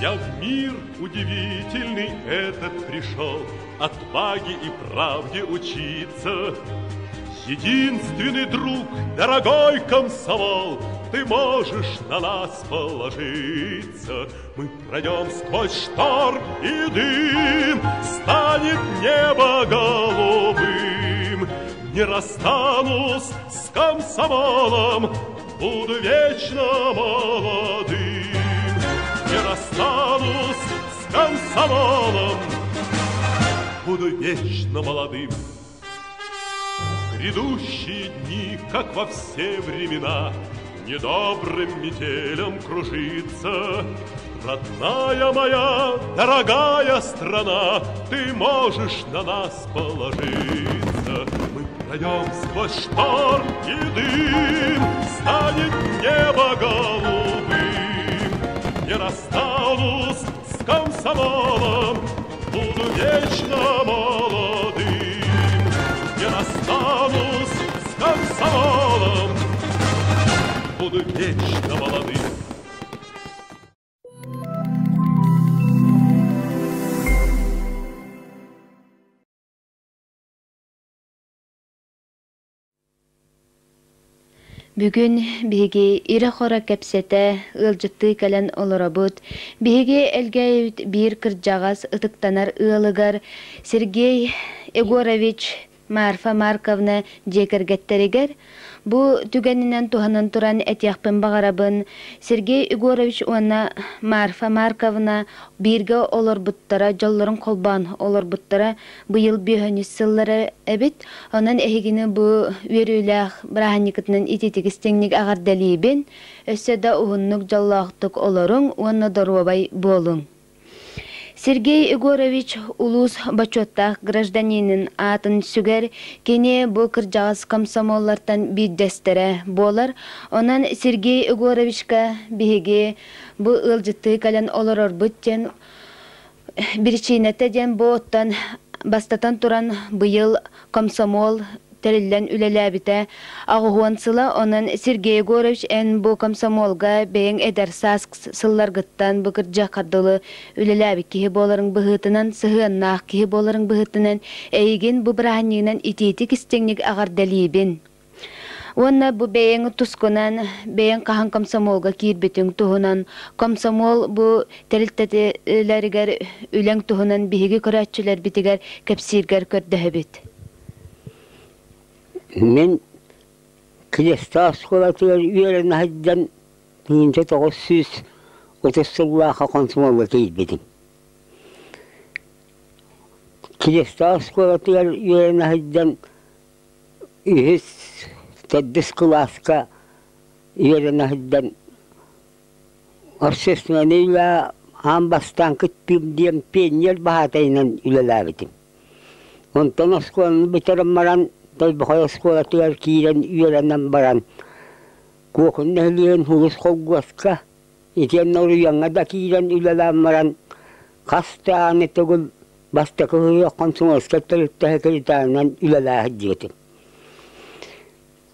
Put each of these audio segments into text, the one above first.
Я в мир удивительный этот пришел Отваге и правде учиться. Единственный друг, дорогой комсомол, Ты можешь на нас положиться. Мы пройдем сквозь шторм и дым, Станет небо голубым. Не расстанусь с комсомолом, Буду вечно молодым. Не расстанусь с комсомолом, Буду вечно молодым. Грядущие дни, как во все времена, Недобрым метелем кружится. Родная моя, дорогая страна, Ты можешь на нас положиться. Мы пройдем сквозь шторм и дым, Станет небо голубым. Не расстанусь с комсомолом, Буду вечно молодым. Не расстанусь с комсомолом, Буду вечно молодым. Бүгүн биһиги ирэ-хоро кэпсэтэ, ыалдьыттыы кэлэн олоробут. Биһиги Элгээйибит биир кырдьаҕас ытыктанар ыалыгар Сергей Егорович Марфа Марковна дьиэ кэргэттэригэр бу түгэнинэн туһанан туран этиэхпин баҕарабын, Сергей Егорович уонна Марфа Марковна бииргэ олорбуттара, дьоллорун холбоон олорбуттара быйыл бүөһүнүс сыллара эбит. Онон эһигини бу үөрүүлээх бырааһынньыкытынан ититик истиҥник эҕэрдэлиибин. Өссө да уһуннук дьоллоохтук олоруҥ уонна доруобай буолуҥ. Сергей Егорович улуус бочуоттаах гражданинын аатын сүгэр, кини бу кырдьаҕас комсомоллартан биирдэстэрэ буолар. Онон Сергей Егоровичка биһиги бу ыалдьыттыы кэлэн олорорбут диэн биричиинэтэ диэн бу оттон бастатан туран быйыл комсомол тэриллэн үлэлээбитэ аҕыһуон сыла. Онон Сергей Егорович эн бу комсомолга бэйэҥ эдэр саас сылларгыттан бу кырдьахха дылы үлэлээбит киһи буоларыҥ быһыытынан, сыһыаннаах киһи буоларыҥ быһыытынан эйигин бу бырааһынньыгынан итиитик истиҥник эҕэрдэлиибин. Уонна бу бэйэҥ тускунан, бэйэҥ хаһан комсомолга киирбитиҥ туһунан, комсомол бу тэрилтэлэригэр үлэҥ туһунан биһиги көрөөччүлэрбитигэр кэпсииргэр көрдөһөбүт. Мин Крестов оскуолатыгар үөрэнэ сылдьан 1930 сыллаахха комсомолга киирбитим. Крестов оскуолатыгар үөрэнэ сылдьан үһүс, төрдүс кылааска үөрэнэ сылдьан общественнай үлэ аан бастаан кыттыым диэн пионер баһаатайынан үлэлээбитим. Онтон оскуоланы бүтэрэн баран, Тойбохой оскуолатыгар киирэн үөрэнэн баран, Куокун нэһилиэгин Улус холкуоска итиэннэ Уруйаҥҥа да киирэн үлэлээн баран, хас да ааны төгүл бастакы ыһыах комсомольскай төрүттэ секретарынан үлэлээ сылдьыбытым.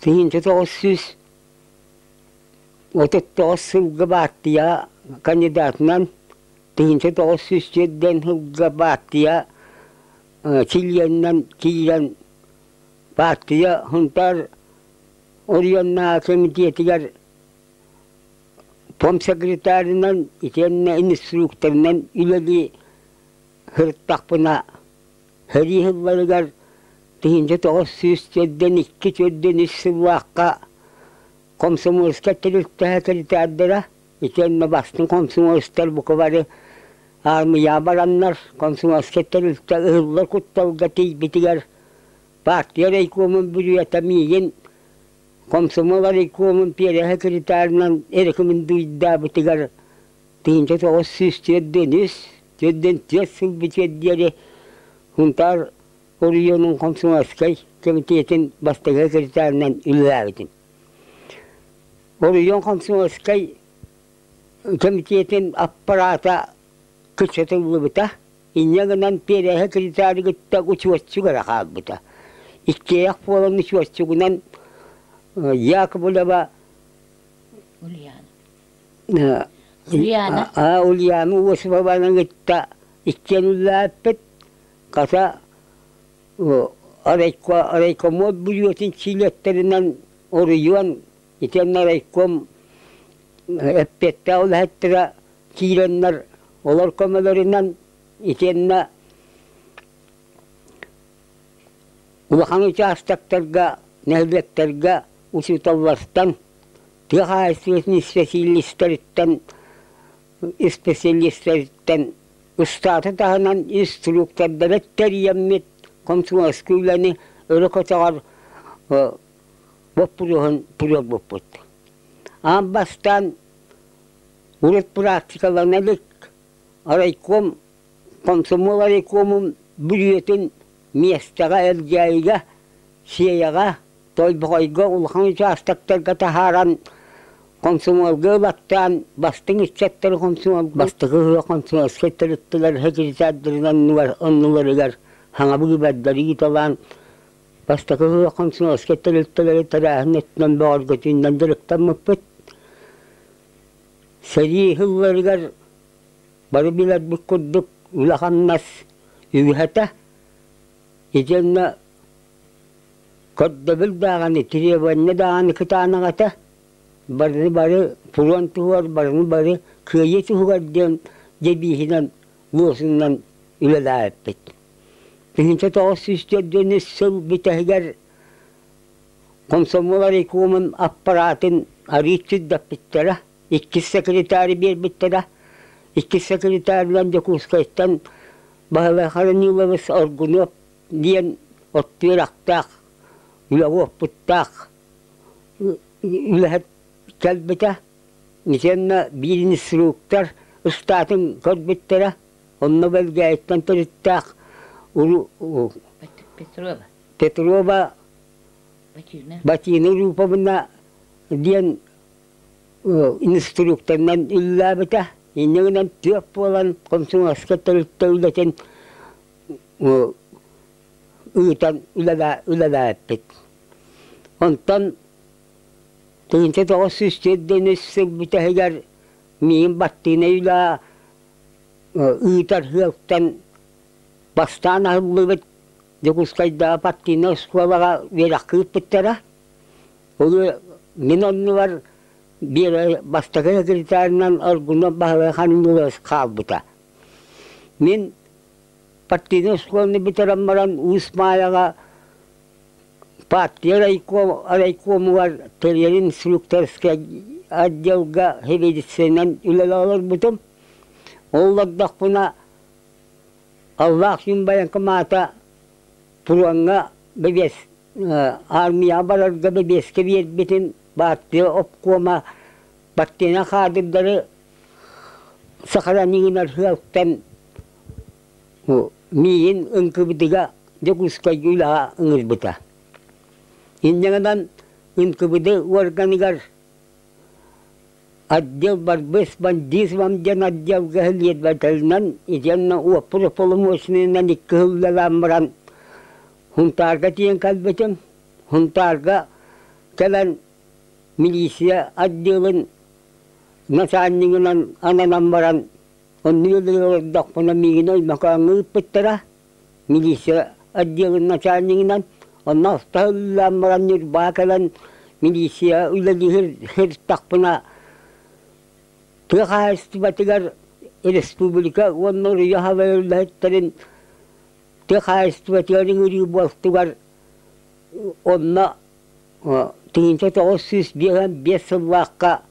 1939 сылга баартыйа кандидатынан 1904 сылга баартыйа чилиэнинэн киирэн партия Сунтаар оройуоннааҕы кэмитиэтигэр помсекретарынан итиэннэ инструкторынан үлэлии сырыттахпына сэрии сылларыгар 1942 төрдүн үс сыллаахха комсомольскай тэрилтэ секретардара итиэннэ бастыҥ комсомольстар бука бары аармыйаҕа бараннар комсомольскай тэрилтэ ыһыллар кутталга тиийбитигэр партия райкомун бүрүөтэ миигин комсомол райкомун пиэрэ секретарынан рекомендуйдаабытыгар 1943 44 сыл бүтүөр диэри Сунтаар оройуонун комсомольскай кэмитиэтин бастакы секретарынан үлэлээбитим. Оройуон комсомольскай кэмитиэтин аппарата кыччатыллыбыта. Инньэ гынан пиэрэ секретары кытта учуотчук эрэ хаалбыта. Иккиэйэх буолан учуотчугунан Яковлева Ульяна. Ульяна. Ульяна Осипованы кытта иккиэн үлэлээппит. Хата райкомол бүрүөтүн чилиэттэринэн оройуон итиэннэ райком эппиэттээх үлэһиттэрэ киирэннэр олор көмөлөрүнэн итиэннэ улахан учаастактарга, нэһилиэктэргэ учууталлартан, тыа хаһаайыстыбатын испэсиэлистэриттэн испэсэлиистэриттэн ыстааты таһынан инструктордары тэрийэммит комсомольскай үлэни өрө көтөҕөр боппуруоһун туруорбуппут. Аан бастаан урут практикалана илик райком, комсомол райкомун бүрүөтүн миэстэҕэ Элгээйигэ, Сиэйэҕэ, Тойбохойго улахан учаастактарга таһааран комсомолга ылаттаан бастыҥ ыччаттары комсомол бастакы ыһыах комсомольскай төрүттэлэр секретардарынан оннуларыгар саҥа быыбардары ыыталаан бастакы ыһыах комсомольскай тэрилтэлэри тэрээһин өттүнэн бөҕөргөтүүнэн дьарыктаммыппыт. Сэрии сылларыгар бары билэрбит курдук үлэ-хамнас үгүһэтэ. Итиэннэ көрдөбүл даҕаны, требование даҕаны кытаанах этэ. Барыны бары фронт туһугар, барыны бары кыайыы туһугар диэн девиһинэн, лозунунан үлэлээбиппит. 1944 сыл бүтэһигэр комсомол райкомун аппаратын арыый сирдэппиттэрэ, иккис секретары биэрбиттэрэ. Иккис секретарынан Дьокуускайтан Баһылай Харанилович Оргунов диэн оттуурахтаах, үлэҕэ-уоппуттаах үлэһит кэлбитэ. Итиэннэ биир инструктор ыстаатын көрбүттэрэ. Онно Бэлгээйиттэн төрүттээх Петрова. Петрова Батина Руповна диэн инструкторынан үлэлээбитэ. Инньэ гынан түөрт буолан комсомольскай тэрилтэ үлэтин ыытан үлэлээппит. Онтон 1904 сыл бүтэһигэр миигин баттыына үлэ ыытар сыалтан бастаан аһыллыбыт Дьокуускайдааҕы партийнай оскуолаҕа үөрэххэ ыыппыттара. Ол мин оннубар биир бастакы секретарынан Аргунов Баһылай Ханыылович хаалбыта. Мин партийнай оскуоланы бүтэрэн баран Уус Маайаҕа партия райкомугар тэрийэр инструкторскай отделга сэбиэдиссэйинэн үлэлии олорбутум. Ол олордохпуна Аллаах Сүн байаҥкамаата Туруоҥҥа бэбиэс армияҕа барарга бэбиэскэ биэрбитин партия обкома партийнай каадырдары сохранигынан сыалтан миигин НКВД-га Дьокуускайга үлэҕэ ыҥырбыта. Инньэ гынан НКВД уорганыгар отдел борьбы с бандитством диэн отделга следователинэн итиэннэ уоппут уполномоченнайынан икки сыл үлэлээн баран Сунтаарга тиийэн кэлбитим. Сунтаарга кэлэн милиция отделын начальнигынан ананан баран оннук олордохпуна миигин Өймөкөөҥҥө ыыппыттара. Милиция отделын начальнигынан онно устаһыллаан баран Ньурбаа кэлэн милиция үлэлиир сырыттахпына тыа хаһаайыстыбатыгар республика уонна уруйа салайар үлэһиттэрин тыа хаһаайыстыбатыгар ыҥырыы буолтугар онно 1955 сыллаахха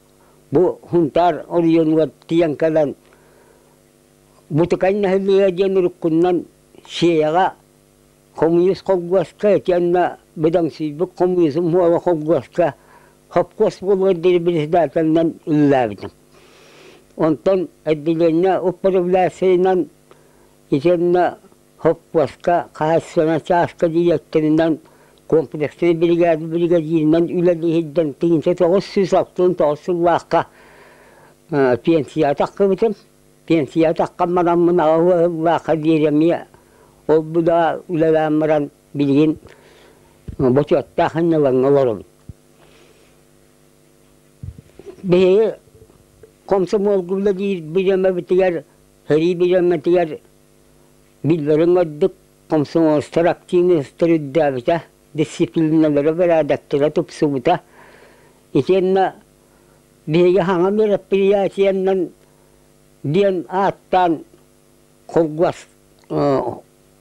бу Сунтаар оройуонугар тиийэн кэлэн Бутукай нэһилиэгэ диэн уруккунан Сиэйэҕэ хомуньуус холкуоска итиэннэ бөдөҥсүйбүт хомуньуусум уола холкуоска хопкуос буолуор диэри председателинэн үлэлээбитим. Онтон отделение управляющайынан итиэннэ хопкуоска хаһаайыстыбаннай чааска дириэктэринэн комплекснай биригээдэ биригэдьииринэн үлэлии сылдьан 1969 сыллаахха пенсияҕа тахсыбытым. Пенсияҕа таххан бараммын аҕа сыллаахха диэри эмиэ ол-бу да үлэлээн баран билигин бочуоттаах сынньалаҥҥа олоробун. Биһиги Комсомолга үлэлиир бириэмэбитигэр, сэрии бириэмэтигэр биллэрин ордук комсомолстар активностар үрдээбитэ, дисциплиналара, бэрээдэктэрэ тупсубута. Итиэннэ биһиги саҥа мероприятиеннан диэн ааттаан холкуос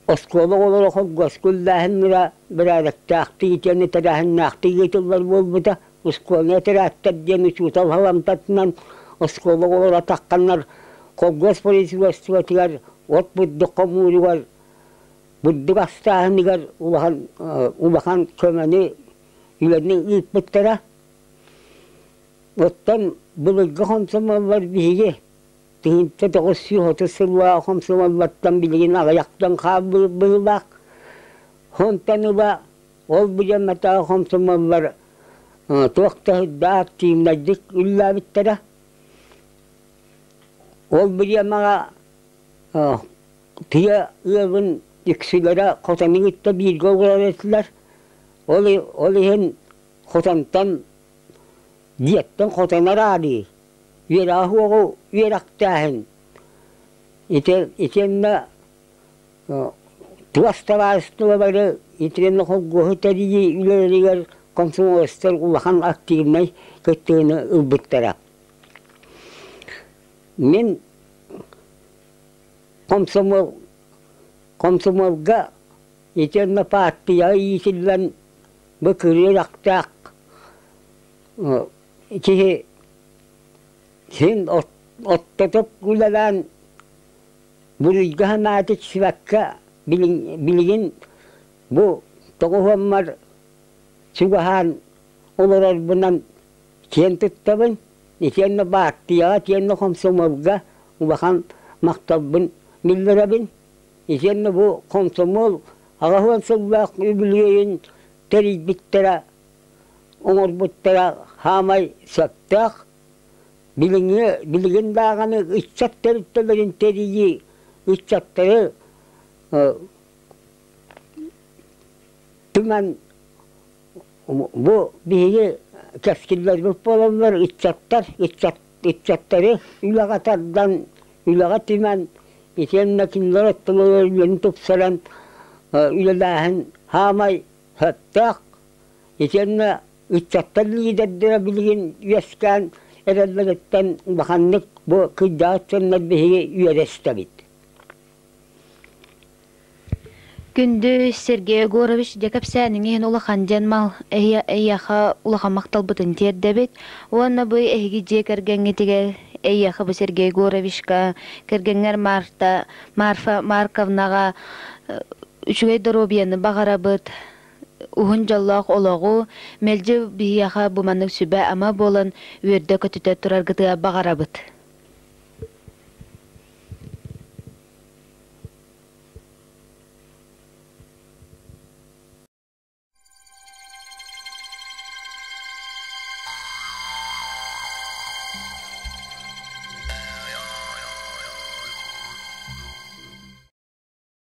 оскуола оҕолоро холкуоска үллээһиннэрэ бэрээдэктээхтик итиэннэ тэрээһиннээхтик ыытыллар буолбута. Оскуоланы этэрээттэр диэн учуутал халамтатынан оскуола оҕолоро тахханнар холкуос производствотыгар от бурдук хомууругар, бурдук астааһыныгар улахан улахан көмөнү үлэни ыыппыттара. Оттон былыргы хомсомуоллар биһиги 1930 сыллаах хомсомуоллартан билигин аҕыйахтан хаалбыт быһыылаах. Онтон ыла ол билиэмэтээҕи хомсомуоллар туох да үрдээх активнайдык үллээбиттэрэ. Ол бириэмэҕэ тыа ыалын үксүлэрэ хотону кытта бииргэ олорор этилэр. Ол, ол иһин хотонтон дьиэттэн хотон араарыы, үөрэҕэ суоҕу үөрэхтээһин, ити итиэннэ туос табаарыстыбалары итиэннэ холкуоһу тэрийии үлэлэригэр комсомолецтар улахан активнай кыттыыны ылбыттара. Мин комсомол комсомолга итиэннэ партияҕа иитиллэн бу кырыырахтаах киһи син оттотук үлэлээн буруйга санаата түспэккэ билигин бу тоҕуһуоммар чугаһаан олорорбунан киэн туттабын итиэннэ баартыйаҕа итиэннэ хомсомуолга улахан махталбын биллэрэбин. Итиэннэ бу хомсомуол 80 сыллаах үбүлүөйүн тэрийбиттэрэ, оҥорбуттара саамай сөптөөх. Билиҥҥи билигин даҕаны ыччат тэрилтэлэрин тэрийии ыччаттары түмэн бу биһиги кэскиллэрбит буолаллар ыччаттар ыччат ыччаттары үлэҕэ тардан үлэҕэ түмэн итиэннэ кинилэр оттолоро үлэни тупсаран үлэлээһин саамай сөптөөх итиэннэ ыччаттар лиидэрдэрэ билигин үөскээн эрэллэриттэн улаханнык бу кырдьаҕас дьоннор биһиги үөрэ истэбит. Күндү Сергей Егорович, дьэ кэпсээниҥ иһин улахан диэн мал эйиэхэ улахан махталбытын тиэрдэбит. Уонна бу эһиги дьиэ кэргэҥҥитигэр эйиэхэ бу Сергей Егоровичка, кэргэҥҥэр Марта, Марфа Марковнаҕа үчүгэй доруобуйаны баҕарабыт, уһун дьоллоох олоҕу, мэлдьи биһиэхэ бу маннык сүбэ-ама буолан үөрдэ-көтүтэ тураргытыгар баҕарабыт.